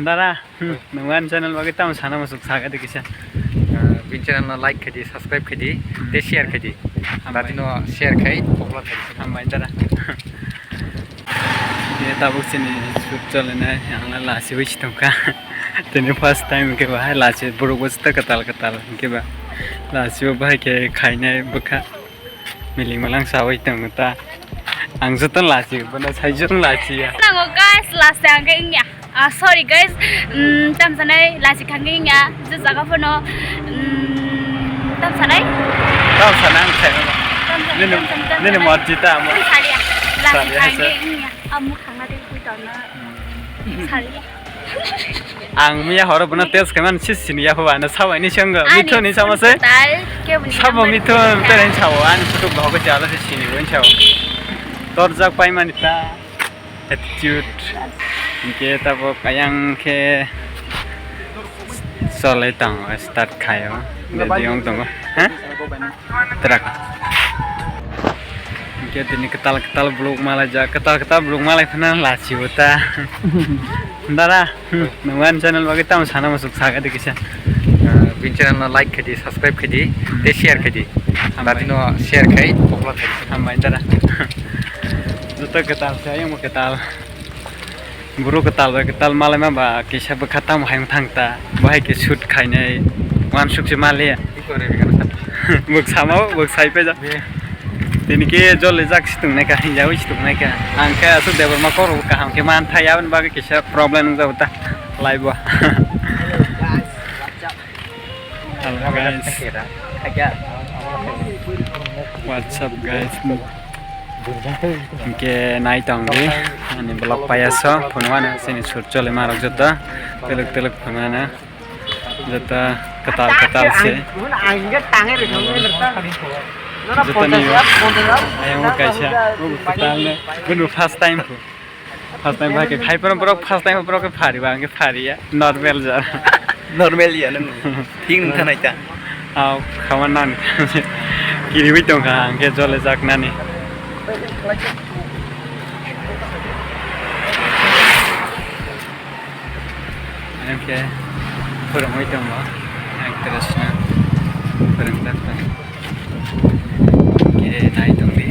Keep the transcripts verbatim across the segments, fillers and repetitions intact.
Dara, hmm, nwng ani channel bagwi tamo sana muchuk saga de kisa. Ah, bini channel no like khaidi, subscribe khaidi, tei share khaidi. Hambai. Dati no share khai, popular khaidi. Hambai dara. Ye tabuk chini shoot cholinai, ang la lachiwi si tongkha. Tini first time hwnkhe bahai lachi borok bo swtwk kwtal kwtal hwnkhe ba lachibo bahai khe khainai bwkha. Miling malang sawi tongo ta. Ang joto lachi, bono sai jong lachi ya. Nango guys, last ang khe wngya. Ah, sorry guys. Mm, tam sanai lachi khangkhe wngya. Je jaga phano, mm, tam sanai? Tam sana ang khai mano. Tam sanai, nini, tam sanai, tam nini sanai. Marji ta amo. Sariya. Lachi khangkhe wngya. Amo khangna de pui tona. Sariya. Ang miya horo bono test khaimani si sini ya, ano sabai ni senggo. Ani mithun ni sama se. Sabo mithun tereng sao, ani sutuk bahok jala se sini bo sao. Torjak paimani ta attitude. Hingke tabok ayang khe solai tongo, start khaio. Ready wng tongo. Ha? Truck. Hingke tini kwtal kwtal vlog malaijak, kwtal kwtal vlog malai phano lachibo ta. Dara, hmm, nwng ani channel bagwi tamo sana muchuk saga de kisa. Ah, bini channel no like khaidi, subscribe khaidi, tei share khaidi. Hambai. Dati no share khai, popular khaidi. Hambai dara. Joto kwtal se, ayang bo kwtal. Buru kwtal bai kwtal malaima ba kisa bwkha tamo hai wng thang ta. Bo hai khe shoot khainai uansuk se maliya. Bwk sama o, bwk sai phaijak. Tini khe jol rijak si tongnai kha, hinjaui si tongnai kha. Ang khe aswk Debbarma kok rok kaham khe man thai, aboni bagwi kisa problem wng jago ta live o. Hello guys. What's up guys? Hingke nai tongdi ani vlog paiyaso phunukmano chini shoot choli marok joto telok telok phunukmano joto kwtal kwtal se joto ni ayang kaisa kwtal no bini first time phu. First time bai khe khai phano borok first time borok khe phari ba, ang khe phari ya, normal ja. Normal ya nang. Thik nang thanai ta. Aw, khaman nan. Kiriwi tong kha, ang khe jole jak nani. Ang khe phwrwngwi tongo. Ang terasna phwrwngjak tongo. Khe nai tongdi.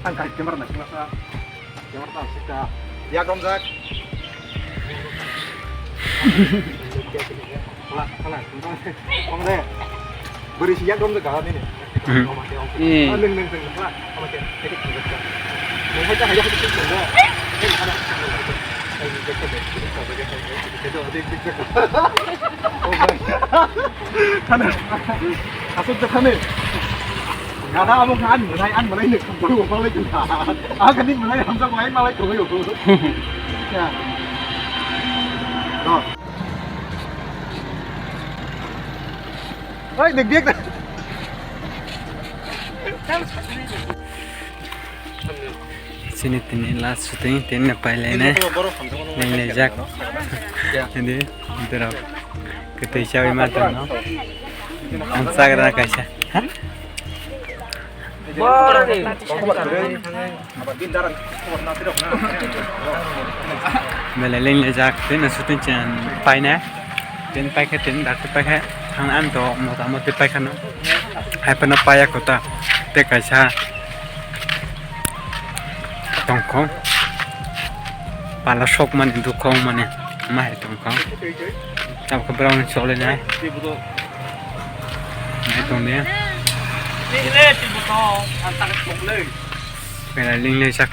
Ang kaham camera nai sima sa. Camera ta sika. Yak romjak. Khala, khala, khala. Kong de. Beri si yak romjak khala nini. Hmm. Neng, neng, neng, khala. Ama ke, ke, ke, ke. Neng hai ta hai ta hai ta. Khana. Asok jakhane. Gada amo khan manai an manai ne kham bang bang lai kha. A kani manai hamjak lai malai kawai o. Ya. Do. Oi, dik dik. Sini tini last shooting, tini na pailai nai. Nini jak. Ini, dorok. Ketui chawi ma tongno. Ang chagra kaisa. Ha? Belai leng le jak, tei na shooting chen paina, tei paikha, tei dakti paikha, thang an to mota moti paikha no, hai phano paya kota, tei kaisa tongkho, pala sok mani, dukhong mani, ma hai tongkho, tabukhe borok ni choli nai. Nai tong de. Pera ling le sak